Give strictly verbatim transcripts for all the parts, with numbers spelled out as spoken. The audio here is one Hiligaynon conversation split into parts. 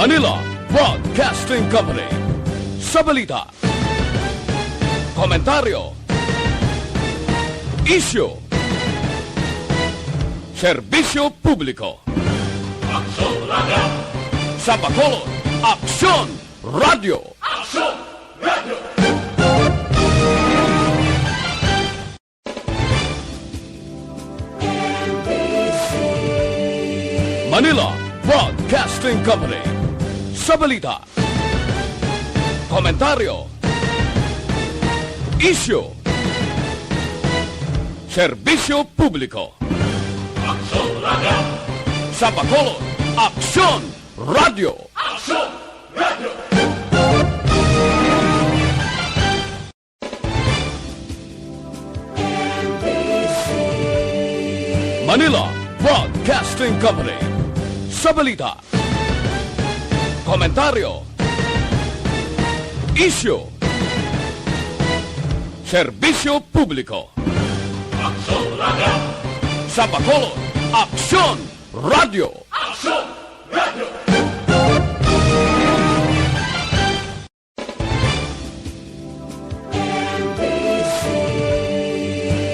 Manila Broadcasting Company. Sa balita, komentaryo, isyu, serbisyo publiko. Aksyon Radio. Sa Bacolod, Aksyon Radio. Aksyon Radio. Manila Broadcasting Company. Sa balita, komentaryo, isyu, serbisyo publiko. Aksyon Radio. Sa Bacolod, Aksyon Radio. Aksyon Radio. Manila Broadcasting Company. Sa balita, komentaryo, isyu, serbisyo publiko. Aksyon Radio. Sa Bacolod, Aksyon Radio. Aksyon Radio.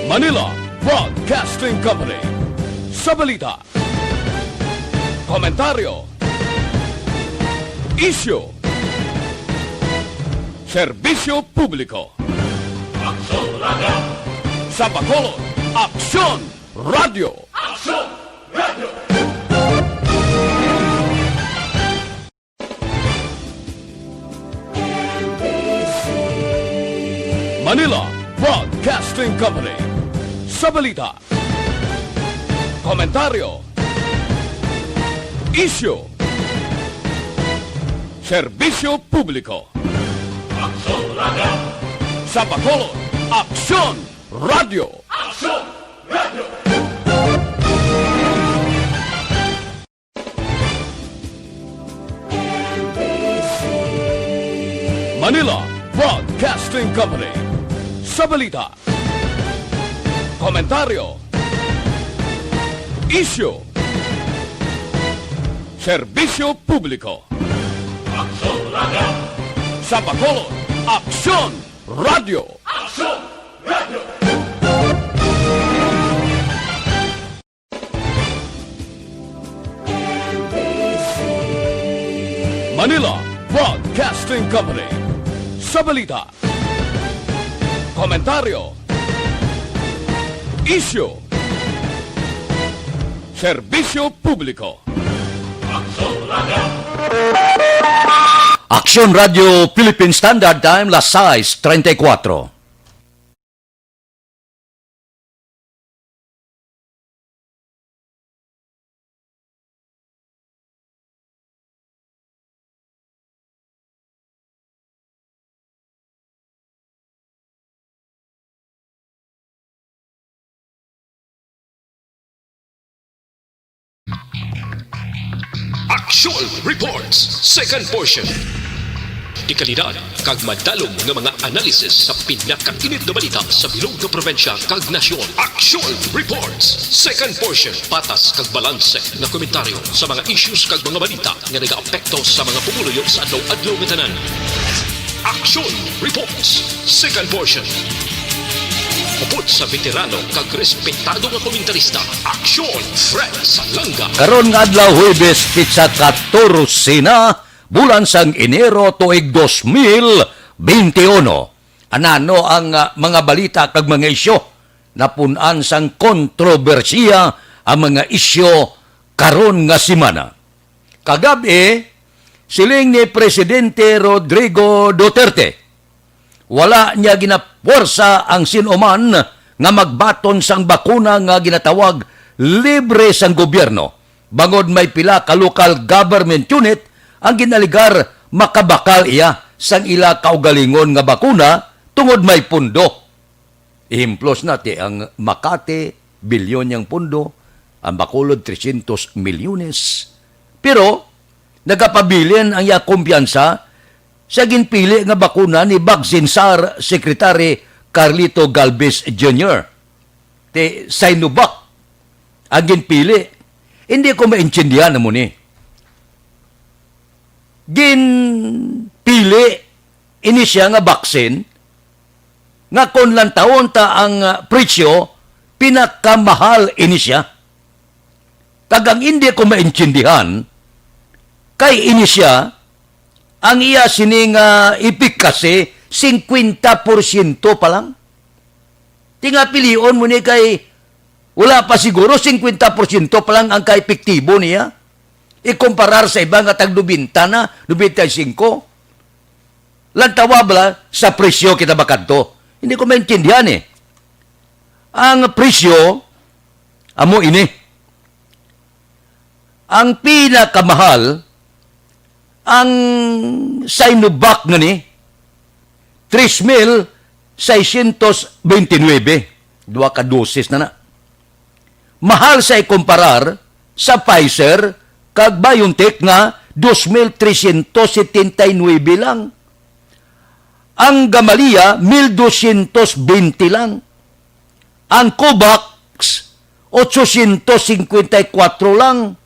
Manila Broadcasting Company. Sa balita, komentaryo, isyu, serbisyo publiko. Aksyon Radio. Sa Bacolod, Aksyon Radio. Aksyon Radio. Manila Broadcasting Company. Sa balita, komentaryo, isyu, serbisyo publiko. Aksyon Radio. Sa Bacolod, Aksyon Radio. Aksyon Radio. Manila Broadcasting Company. Sa balita, komentaryo, isyu, serbisyo publiko. Aksyon Radio. Sa Bacolod, Aksyon Radio. Aksyon Radio. Manila Broadcasting Company. Sa balita, komentaryo, isyu, serbisyo publiko. Aksyon Radio. Aksyon Radio Philippine Standard Time, las sais treinta y cuatro. Aksyon Reports, second portion. Dekalidad kag madalom nga mga analysis sa pinakainit nga balita sa bilog nga probinsya kag nasyon. Aksyon Reports, second portion. Patas kag balanse nga komentaryo sa mga issues kag mga balita nga nagaapekto sa mga pumuluyo sa adlaw-adlaw nga tanan. Aksyon Reports, second portion. Upod sa veterano kag respetado nga komentarista, Aksyon Fred Salanga. Karon nga adlaw, Huwebes, petsa katorse na, bulan sang Enero, tuig dos mil bente uno. Anano ang, ah, mga balita kag mga isyu napun-an sang kontrobersiya ang mga isyu karon nga semana? Kagab-i, siling ni Presidente Rodrigo Duterte, wala niya ginapuwersa ang sin-o man nga magbaton sang bakuna nga ginatawag libre sang gobyerno, bangod may pila ka local government unit ang ginalegar makabakal iya sang ila kaugalingon nga bakuna tungod may pondo. Ehemplos na ti ang Makati, bilyon yang pondo, ang Bacolod, trescientos milyones. Pero nagapabilin ang iya kumpiyansa sa ginpili nga bakuna ni Vaccine Czar Secretary Carlito Galvez Junior. Ti Sinovac ang ginpili. Hindi ko maintindihan amo ni. Ginpili ini siya nga vaccine nga kon lantawon ta ang, ah, presyo, pinakamahal ini siya. Kag ang indi ko maintindihan, kay ini siya, ang iya sini nga efficacy, singkwenta porsyento pa lang. Ti nga pilion mo ni kay wala pa siguro, singkwenta porsyento pa lang ang kaepektibo niya. Ikumparar sa iba nga tag nobenta na, nobenta y singko. Lantawa bala sa presyo kita makadto. Hindi ko maintindihan eh. Ang presyo, amo ini. Ang pinakamahal, ang Sinovac nga ni, tres mil seiscientos veintinuebe. Duha ka dosis na na. Mahal sa ikumparar sa Pfizer kag BioNTech nga dos mil trescientos setenta y nuebe lang. Ang Gamaleya, mil dosyentos bente lang. Ang COVAX, otsosyentos singkwenta y kuwatro lang.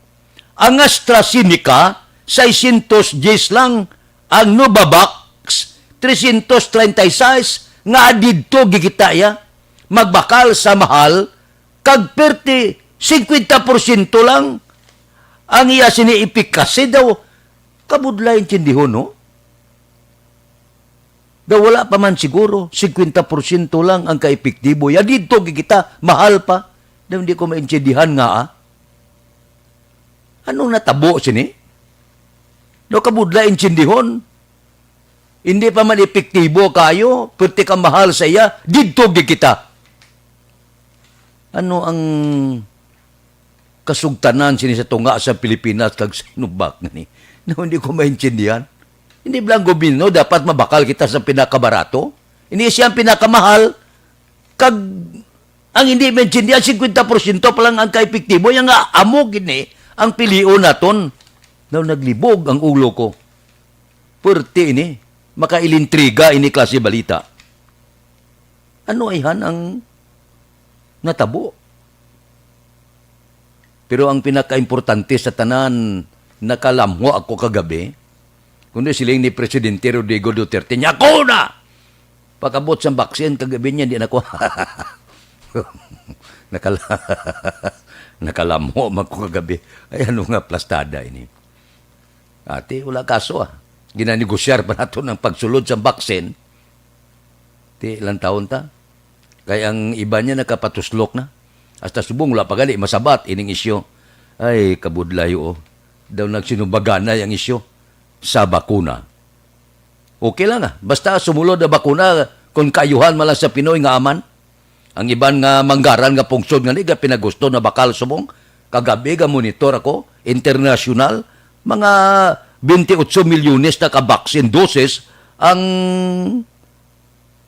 Ang AstraZeneca, seisyentos dyes lang. Ang Novavax, tresyentos treinta y seis, nga didto gikita iya. Magbakal sa mahal, kag perti, singkwenta porsyento lang ang iya sini ipikasi daw. Kabudlay intindihon, no? Daw wala pa man siguro, singkwenta porsyento lang ang kaepektibo. Ya, didto gikita, mahal pa. Daw hindi ko maintindihan nga, ah. Anong natabo sini? Daw kabudlay intindihon. Hindi pa man epektibo kayo, perti ka mahal sa iya, didto gikita. Ano ang kasugtanan sini sa tunga sa Pilipinas kag Sinovac ngani? No, hindi ko maintindihan. Hindi ba ang gobyerno dapat mabakal kita sa pinakabarato? Hindi siya ang pinakamahal. Kag ang hindi maintindihan, singkwenta porsyento pa lang ang kaepektibo. Yan nga, amo gini ang pilion naton. Daw naglibog ang ulo ko. Pwerte ini. Makailintriga ini klase balita. Ano ayhan ang natabo? Pero ang pinakaimportante sa tanan, nakalamho ako kagabi. Kundi siling ni Presidente Rodrigo Duterte, "Niya ko na! Pag-abot sa vaccine, kagabi niya, di na ko." Nakala-, nakalamho man ko kagabi. Ay, ano nga plastada ini? Ati, wala kaso, ah. Ginanegosyar pa nato ang pagsulod sa vaccine. Ti, ilang taon ta? Kay ang iba niya nakapatuslok na. Hasta subong wala pa gali masabat ining isyu. Ay, kabudlay, oh. Daw nagsinubaganay ang isyu sa bakuna. Okay lang, ah. Basta sumulod ang bakuna, kung kaayuhan man lang sa Pinoy nga aman. Ang iban nga manggaran nga pungsod nga ni, pinagusto na bakal subong. Kagabi, ga-monitor ako, international, mga twenty-eight milyones na ka vaccine doses ang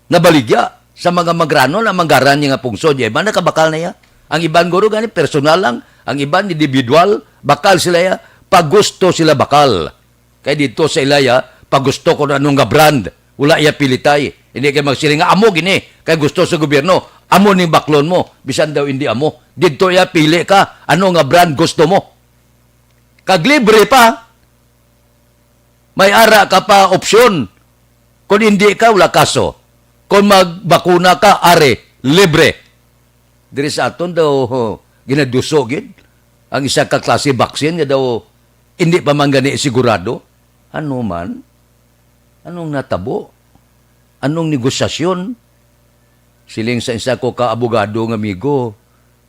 nabaligya sa mga manggaranon, ang manggaran niya nga pungsod. Yung iban nakabakal na iya. Ang iban guro gani personal lang, ang iban individual, bakal sila iya, pagusto sila bakal. Kay dito sa ilaya, pagusto ko na anong nga brand, wala iya pilitay. Hindi kay magsiling nga amo gini, kay gusto sa gobyerno, amo ning baklon mo, bisan daw hindi amo. Dito iya pili ka, ano nga brand gusto mo. Kag libre pa, may ara ka pa opsyon. Kung hindi ka, wala kaso. Kung magbakuna ka, are, libre. Diri sa aton daw, ho, ginaduso gid ang isa ka klase vaccine nga daw hindi pa man gani sigurado. Ano man? Anong natabo? Anong negosasyon? Siling sa isa ko ka abogado nga amigo,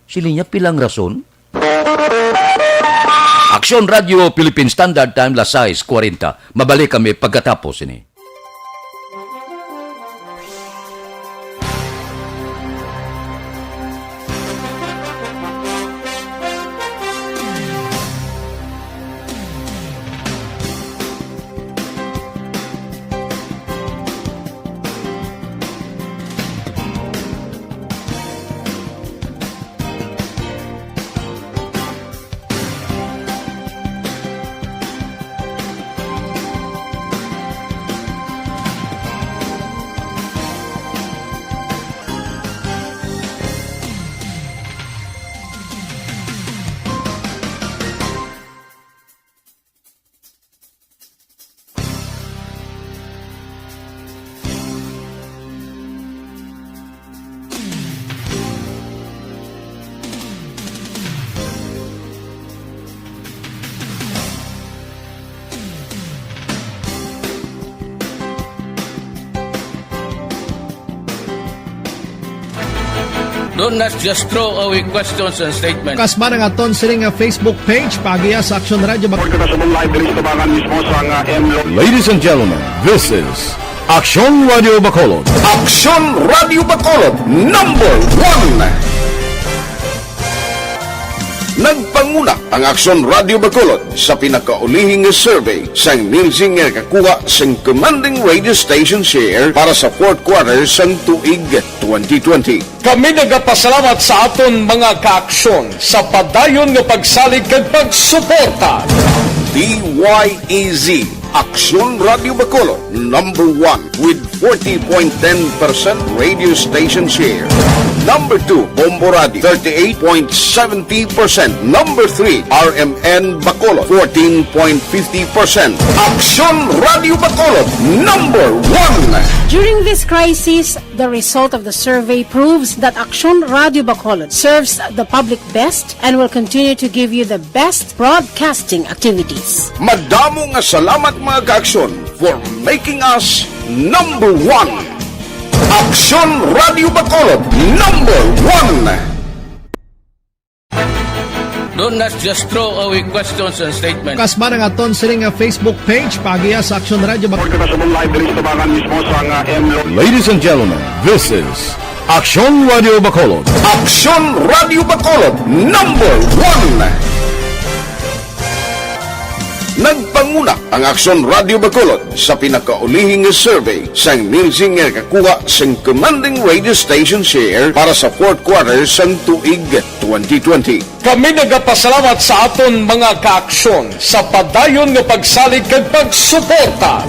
siling niya, "Pilang rason?" Aksyon Radio Philippine Standard Time, las sais kuwarenta. Mabalik kami pagkatapos ini. Don't not just throw away questions and statements. Kasman ang aton sini nga Facebook page, paagiha sa Aksyon Radio Bac- Pagkakasabong live diri sa tabangan mismo sa nga M Lo- Ladies and gentlemen, this is Aksyon Radio Bacolod. Aksyon Radio Bacolod, number one. Nagpanguna ang Aksyon Radio Bacolod sa pinakaulihing survey sang Nielsen nga nakakuha sang commanding radio station share para sa fourth quarter sang tuig twenty twenty. Kami nagapasalamat sa aton mga kaaksyon sa padayon nga pagsalig kag pagsuporta. D Y E Z, Aksyon Radio Bacolod, number one with forty point ten percent radio station share. Number two, Bombo Radio, thirty-eight point seventy percent. Number three, R M N Bacolod, fourteen point fifty percent. Aksyon Radio Bacolod, number one. During this crisis, the result of the survey proves that Aksyon Radio Bacolod serves the public best and will continue to give you the best broadcasting activities. Madamo nga salamat, mga kaaksyon, for making us number one. Aksyon Radio Bacolod, number one. Don't not just throw away questions and statements. Kasman ang aton sini nga Facebook page, paagiha sa Aksyon Radio Bac- Pagkakasabong live diri sa tabangan mismo sa nga M Lo- Ladies and gentlemen, this is Aksyon Radio Bacolod. Aksyon Radio Bacolod, number one. Nagpanguna ang Aksyon Radio Bacolod sa pinakaulihing survey sang Nielsen nga nakakuha sang commanding radio station share para sa fourth quarter sang tuig twenty twenty. Kami nagapasalamat sa aton mga kaaksyon sa padayon nga pagsalig kag pagsuporta.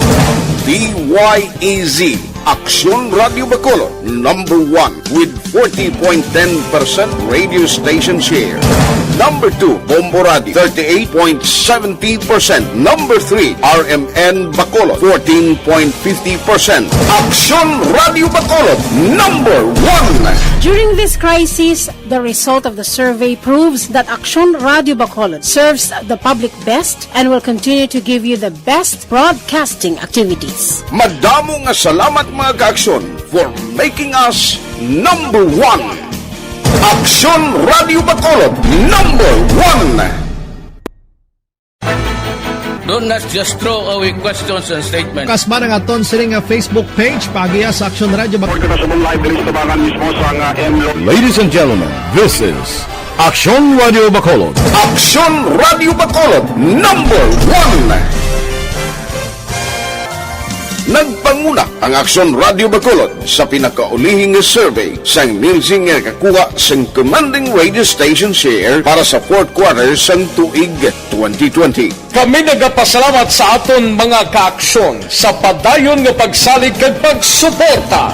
D Y E Z, Aksyon Radio Bacolod, number one with forty point ten percent radio station share. Number two, Bombo Radio, thirty-eight point seventy percent. Number three, R M N Bacolod, fourteen point fifty percent. Aksyon Radio Bacolod, number one. During this crisis, the result of the survey proves that Aksyon Radio Bacolod serves the public best and will continue to give you the best broadcasting activities. Madamo nga salamat, mga kaaksyon, for making us number one. Aksyon Radio Bacolod, number one. Don't not just throw away questions and statements. Kasman ang aton sini nga Facebook page, paagiha sa Aksyon Radio Bac- Pagkakasabong live diri sa tabangan mismo sa nga M Lo- Ladies and gentlemen, this is Aksyon Radio Bacolod. Aksyon Radio Bacolod, number one. Nagpanguna ang Aksyon Radio Bacolod sa pinakaulihing survey sang Nielsen nga nakakuha sang commanding radio station share para sa fourth quarter sang tuig twenty twenty. Kami nagapasalamat sa aton mga kaaksyon sa padayon nga pagsalig kag pagsuporta.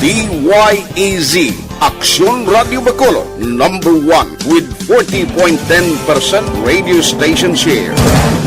D Y E Z, Aksyon Radio Bacolod, number one with forty point ten percent radio station share.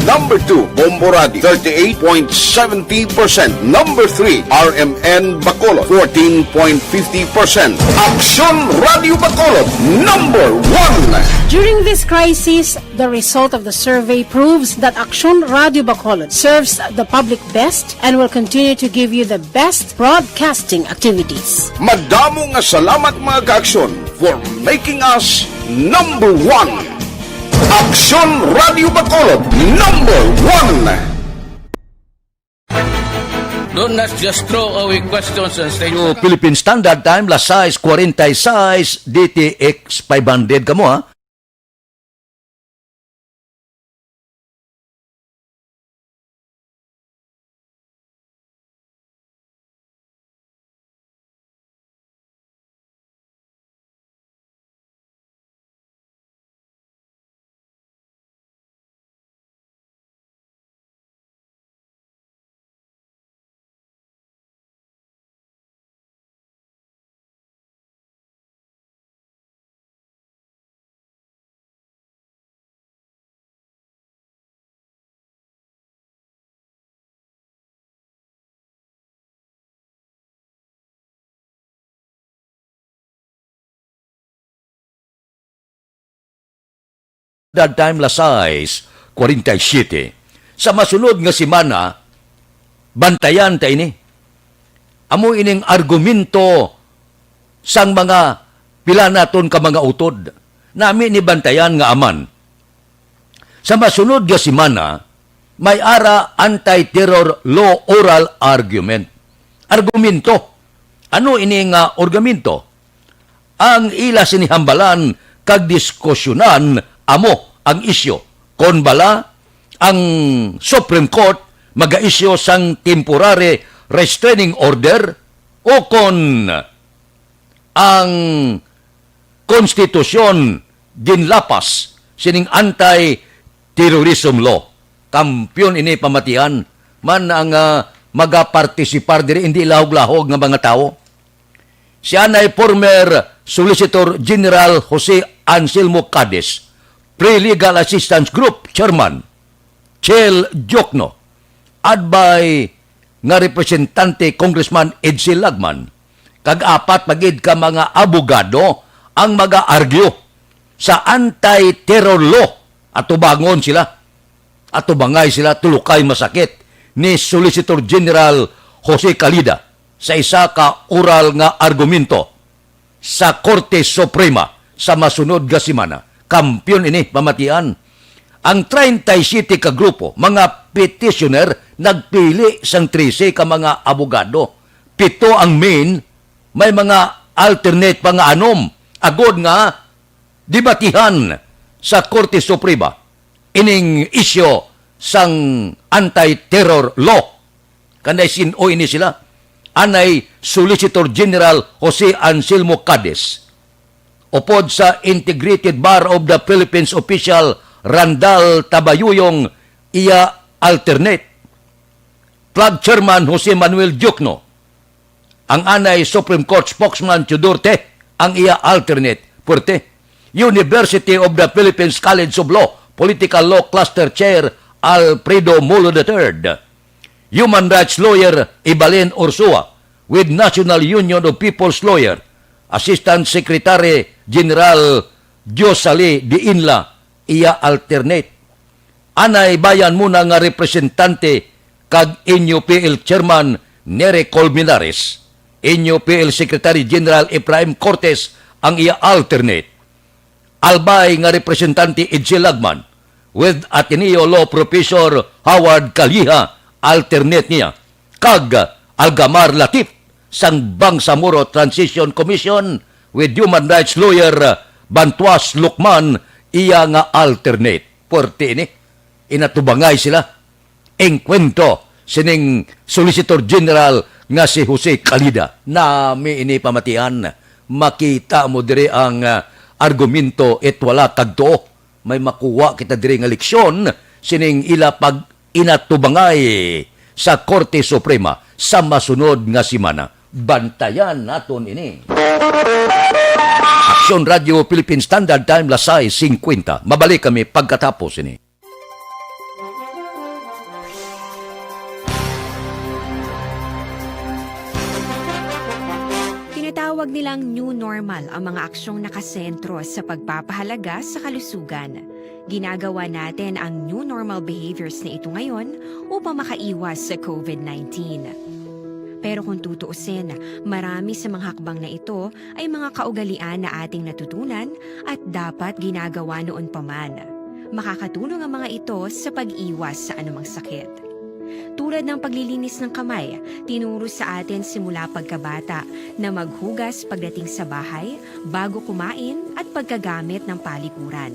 Number two, Bombo Radio, thirty-eight point seventy percent. Number three, R M N Bacolod, fourteen point fifty percent. Aksyon Radio Bacolod, number one. During this crisis, the result of the survey proves that Aksyon Radio Bacolod serves the public best and will continue to give you the best broadcasting activities. Madamo nga salamat, mga kaaksyon, for making us number one. Aksyon Radio Bacolod, number one. Don't not just throw away questions and statements. Philippine Standard Time, las sais cuarenta y seis, D T X five hundred kamo, ha? That time, las sais cuarenta y siete. Sa masunod nga semana, bantayan ta ini. Amo ining argumento sang mga Pila naton ka mga utod? Nami ni bantayan nga aman. Sa masunod nga semana, may ara anti-terror law oral argument. Argumento. Ano ini nga argumento? Ang ila sini hambalan kag diskusyonan amo ang isyu kon bala ang Supreme Court maga-isyu sang temporary restraining order o kon ang konstitusyon ginlapas sining anti-terrorism law. Kampiyon ini pamatian man ang, ah, magapartisipar diri, hindi lahog-lahog nga mga tawo. Si anay former Solicitor General Jose Anselmo Cadiz, Pre Legal Assistance Group Chairman Chel Diokno, adbay nga representante Congressman Edsel Lagman, kag apat pa gid ka mga abogado ang mag-aargue sa anti-terror law. Atubangon sila, atubangay sila, tulokay masakit ni Solicitor General Jose Calida sa isa ka oral nga argumento sa Korte Suprema sa masunod nga semana. Kampiyon ini pamatian. Ang treinta y siete ka grupo, mga petitioner, nagpili sang trese ka mga abogado. Pito ang main, may mga alternate pa nga anom, agod nga debatihan sa Korte Suprema ining isyu sang anti-terror law. Kanday sin-o ini sila? Anay Solicitor General Jose Anselmo Cadiz, upod sa Integrated Bar of the Philippines official Randall Tabayuyong iya alternate. Flag Chairman Jose Manuel Diokno, ang anay Supreme Court spokesman Teodoro Te, ang iya alternate, Puerte. University of the Philippines College of Law Political Law Cluster Chair Alfredo Molo the third. Human rights lawyer Ebalin Ursua with National Union of People's Lawyer Assistant Secretary General Diosali Diinla iya alternate. Anay Bayan Muna nga representante kag N U P L Chairman Nere Colmenares, N U P L Secretary General Efraim Cortes ang iya alternate. Albay nga representante Edsel Lagman, with Ateneo Law Professor Howard Caliha, alternate niya, kag Algamar Latif sang Bangsamoro Transition Commission, with human rights lawyer Bantuas Lucman iya nga alternate. Puwerte ini. Inatubangay sila. Engkwentro sining Solicitor General nga si Jose Calida. Nami ini pamatian. Makita mo diri ang, ah, argumento it wala kag tuo. May makuha kita diri nga leksyon sining ila pag-inatubangay sa Korte Suprema sa masunod nga semana. Bantayan naton ini. Aksyon Radio Philippine Standard Time, las sais singkwenta. Mabalik kami pagkatapos ini. Tinatawag nilang new normal ang mga aksyong nakasentro sa pagpapahalaga sa kalusugan. Ginagawa natin ang new normal behaviors na ito ngayon upang makaiwas sa covid nineteen. Pero kung tutuusin, marami sa mga hakbang na ito ay mga kaugalian na ating natutunan at dapat ginagawa noon pa man. Makakatulong ang mga ito sa pag-iwas sa anumang sakit. Tulad ng paglilinis ng kamay, tinuro sa atin simula pagkabata na maghugas pagdating sa bahay, bago kumain, at pagkagamit ng palikuran.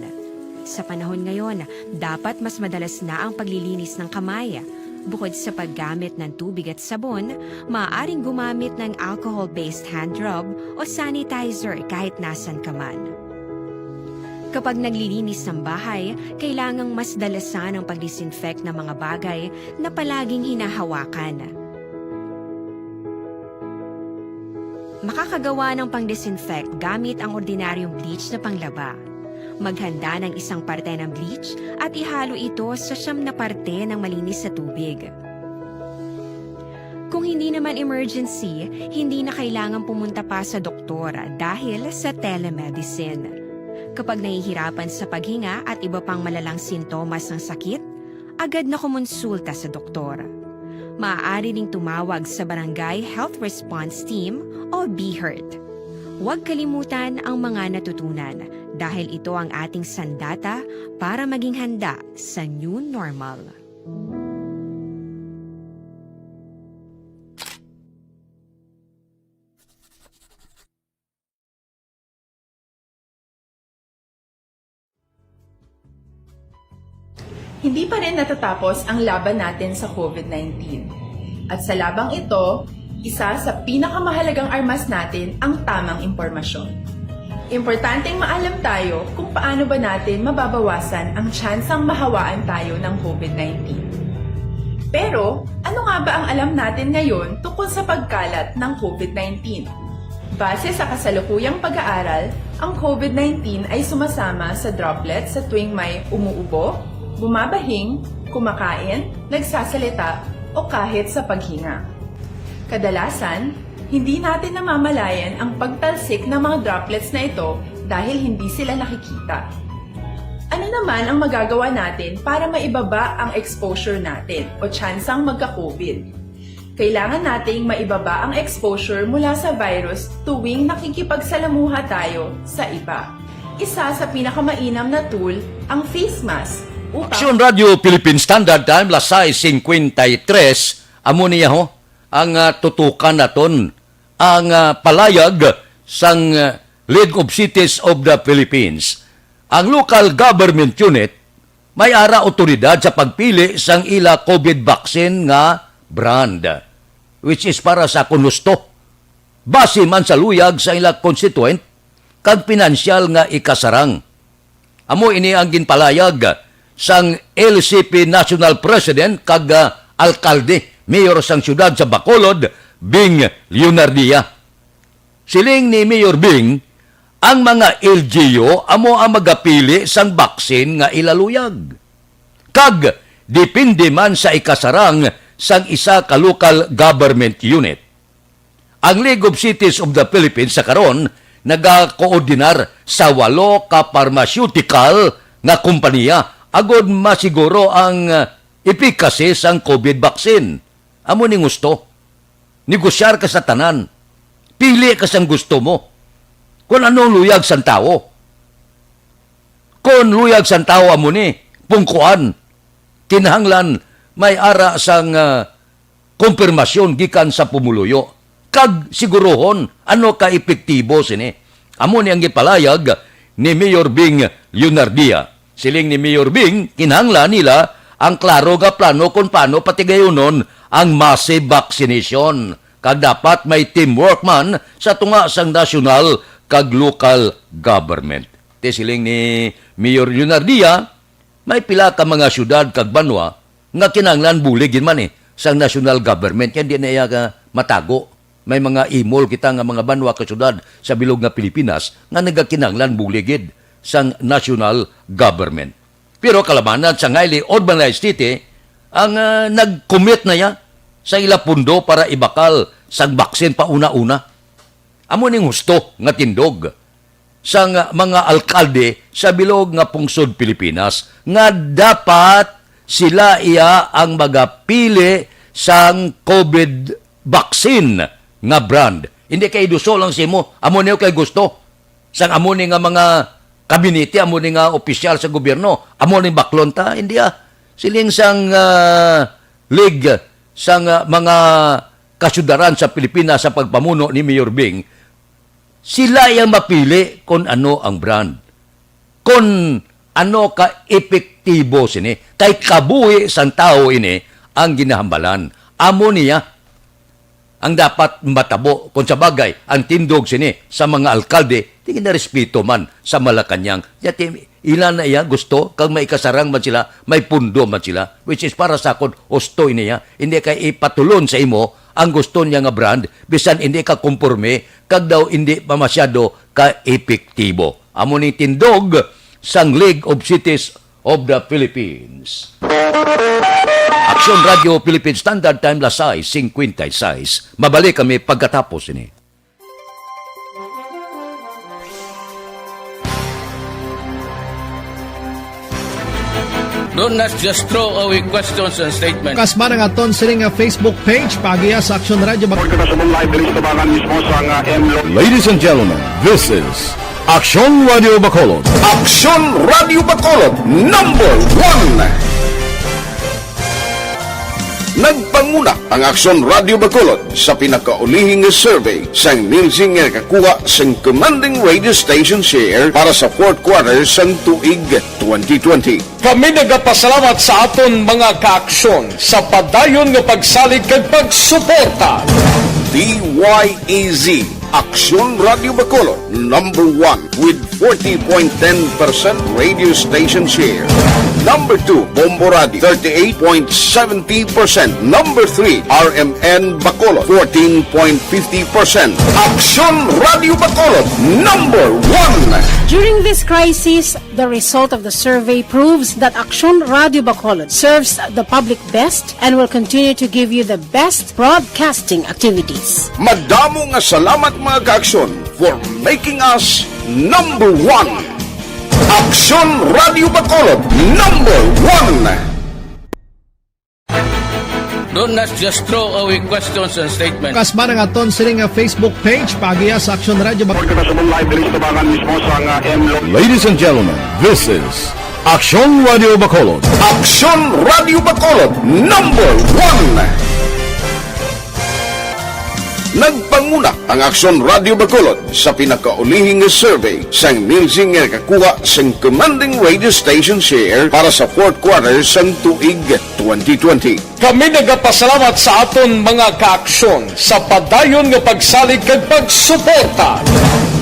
Sa panahon ngayon, dapat mas madalas na ang paglilinis ng kamay. Bukod sa paggamit ng tubig at sabon, maaaring gumamit ng alcohol-based hand rub o sanitizer kahit nasan ka man. Kapag naglilinis ng bahay, kailangang mas dalasan ang pag-disinfect ng mga bagay na palaging hinahawakan. Makakagawa ng pang-disinfect gamit ang ordinaryong bleach na panglaba. Maghanda ng isang parte ng bleach at ihalo ito sa siyam na parte ng malinis na tubig. Kung hindi naman emergency, hindi na kailangan pumunta pa sa doktor dahil sa telemedicine. Kapag nahihirapan sa paghinga at iba pang malalang sintomas ng sakit, agad na kumonsulta sa doktor. Maaari ring tumawag sa Barangay Health Response Team o BHERT. Huwag kalimutan ang mga natutunan dahil ito ang ating sandata para maging handa sa new normal. Hindi pa rin natatapos ang laban natin sa COVID nineteen. At sa labang ito, isa sa pinakamahalagang armas natin ang tamang impormasyon. Importanteng maalam tayo kung paano ba natin mababawasan ang tsansang mahawaan tayo ng COVID nineteen. Pero, ano nga ba ang alam natin ngayon tungkol sa pagkalat ng COVID nineteen? Base sa kasalukuyang pag-aaral, ang COVID nineteen ay sumasama sa droplets sa tuwing may umuubo, bumabahing, kumakain, nagsasalita, o kahit sa paghinga. Kadalasan, hindi natin namamalayan ang pagtalsik ng mga droplets na ito dahil hindi sila nakikita. Ano naman ang magagawa natin para maibaba ang exposure natin o tsansang magka-COVID? Kailangan nating maibaba ang exposure mula sa virus tuwing nakikipagsalamuha tayo sa iba. Isa sa pinakamainam na tool ang face mask upang Aksyon Radio Philippine Standard Time, las sais cincuenta y tres, amo niya ho ang, ah, tutukan naton, ang, ah, palayag sang, ah, League of Cities of the Philippines. Ang local government unit may ara awtoridad sa pagpili sang ila COVID vaccine nga brand, which is para sa kunusto, base man sa luyag sa ila constituent kag pinansyal nga ikasarang. Amo ini ang ginpalayag sang L C P National President kag, ah, alkalde, mayor sang siyudad sa Bacolod, Bing Leonardia. Siling ni Mayor Bing, ang mga L G U amo ang magapili sang baksin nga ilaluyag, kag depende man sa ikasarang sang isa ka local government unit. Ang League of Cities of the Philippines sa karon nagakoordinar sa walo ka pharmaceutical nga kompanya agod masiguro ang, ah, efficacy sang COVID vaccine. Amo ning gusto. Negosyar ka sa tanan. Pili ka sang gusto mo. Kon ano ang luyag sang tawo. Kon luyag sang tawo amo ni, pungkuan. Kinahanglan may ara sang, ah, kumpirmasyon gikan sa pumuluyo, kag siguruhon ano ka epektibo sini. Amo ni ang gipalayag ni Mayor Bing Leonardia. Siling ni Mayor Bing, kinahanglan nila ang klaro nga plano kon paano patigayunon ang massive vaccination, kag dapat may teamwork man sa tunga sang nasyonal kag lokal government. Ti siling ni Mayor Leonardia, may pila ka mga syudad kag banwa nga kinahanglan bulig gid man, eh, sang national government, kay di na iya ka matago. May mga imol kita nga mga banwa kag syudad sa bilog nga Pilipinas nga nagakinahanglan bulig gid sang national government. Pero kalamanan, sang highly urbanized city ang, ah, nag-commit na ya sa ila pundo para ibakal sang baksin pauna-una. Amo ning husto nga tindog sang mga alkalde sa bilog nga pungsod Pilipinas nga dapat sila iya ang magapili sang COVID vaccine nga brand. Hindi kay iduso lang sa imo, amo niyo kay gusto. Sang amo ni nga mga kabinete, amo ni nga opisyal sa gobyerno, amo ni baklon ta, hindi ah. Siling sang, ah, League sang, ah, mga Kasyudaran sa Pilipinas sa pagpamuno ni Mayor Bing, sila yang mapili kon ano ang brand, kon ano ka epektibo sini. Kay kabuhi sang tawo ini ang ginahambalan. Amo niya ang dapat matabo. Kon sa bagay, ang tindog sini sa mga alkalde, di ginarespeto man sa Malacañang. Yati, ila na iya gusto, kag may ikasarang man sila, may pundo man sila, which is para sa akon, husto ini iya. Hindi kay ipatulon sa imo ang gusto niya nga brand, bisan hindi ka kumporme, kag daw hindi pa masyado ka epektibo. Amo ning tindog sang League of Cities of the Philippines. Aksyon Radio Philippine Standard Time, las sais cincuenta y seis. Mabalik kami pagkatapos ini. Don't not just throw away questions and statements. Kasma nga aton sini nga Facebook page, paagiha sa Aksyon Radio Bac- Report kita sa live diri sa tabangan mismo sa nga M Lo- Ladies and gentlemen, this is Aksyon Radio Bacolod. Aksyon Radio Bacolod, number one. Nagpanguna ang Aksyon Radio Bacolod sa pinakaulihi nga survey sang Nielsen nga nakakuha sang commanding radio station share para sa fourth quarter sang tuig twenty twenty. Kami nagapasalamat sa aton mga kaaksyon sa padayon nga pagsalig kag pagsuporta. D Y E Z, Aksyon Radio Bacolod, number one with forty point ten percent radio station share. Number two, Bombo Radio, thirty-eight point seventy percent. Number three, R M N Bacolod, fourteen point fifty percent. Aksyon Radio Bacolod, number one. During this crisis, the result of the survey proves that Aksyon Radio Bacolod serves the public best and will continue to give you the best broadcasting activities. Madamo nga salamat, mga kaaksyon, for making us number one. Aksyon Radio Bacolod, number one. Don't not just throw away questions and statements. Kasma nga aton sini nga Facebook page, paagiha sa Aksyon Radio Bac- Report kita sa live diri sa tabangan mismo sa nga M Lo- Ladies and gentlemen, this is Aksyon Radio Bacolod. Aksyon Radio Bacolod, number one. Nagpanguna ang Aksyon Radio Bacolod sa pinakaulihi nga survey sang Nielsen nga nakakuha sang commanding radio station share para sa fourth quarter sang tuig twenty twenty. Kami nagapasalamat sa aton mga kaaksyon sa padayon nga pagsalig kag pagsuporta.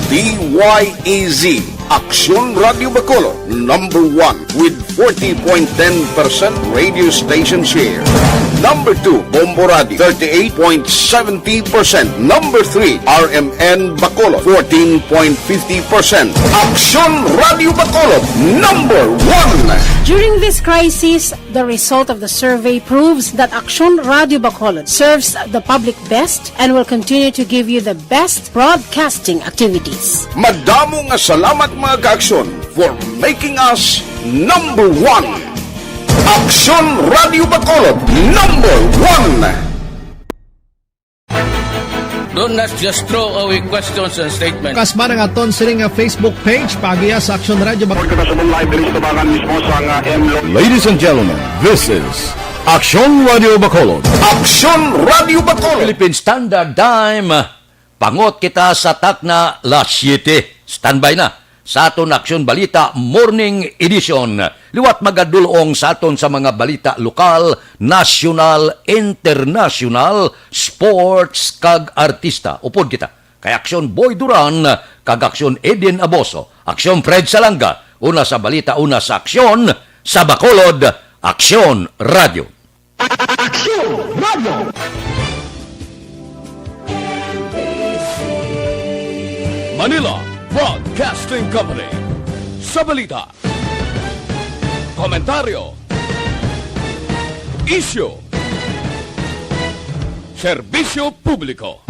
D Y E Z, Aksyon Radio Bacolod, number one with forty point ten percent radio station share. Number two, Bombo Radio, thirty-eight point seventy percent. Number three, R M N Bacolod, fourteen point fifty percent. Aksyon Radio Bacolod, number one. During this crisis, the result of the survey proves that Aksyon Radio Bacolod serves the public best and will continue to give you the best broadcasting activities. Madamo nga salamat, mga kaaksyon, for making us number one. Aksyon Radio Bacolod, number one. Don't not just throw away questions and statements. Kasma nga aton sini nga Facebook page, paagiha sa Aksyon Radio Bac- Report kita sa live diri sa tabangan mismo sa nga M Lo- Ladies and gentlemen, this is Aksyon Radio Bacolod. Aksyon Radio Bacolod. Philippine Standard Time. Pangot kita sa takna las siete. Standby na sa aton Aksyon Balita Morning Edition. Liwat magadul-ong sa aton sa mga balita lokal, nasyonal, internasyonal, sports, kag artista. Upod kita kay Aksyon Boy Duran kag Aksyon Eden Aboso. Aksyon Fred Salanga, una sa balita, una sa aksyon, sa Bacolod, Aksyon Radio. Aksyon Radio. Manila Broadcasting Company. Sa balita, komentaryo, isyu, serbisyo publiko.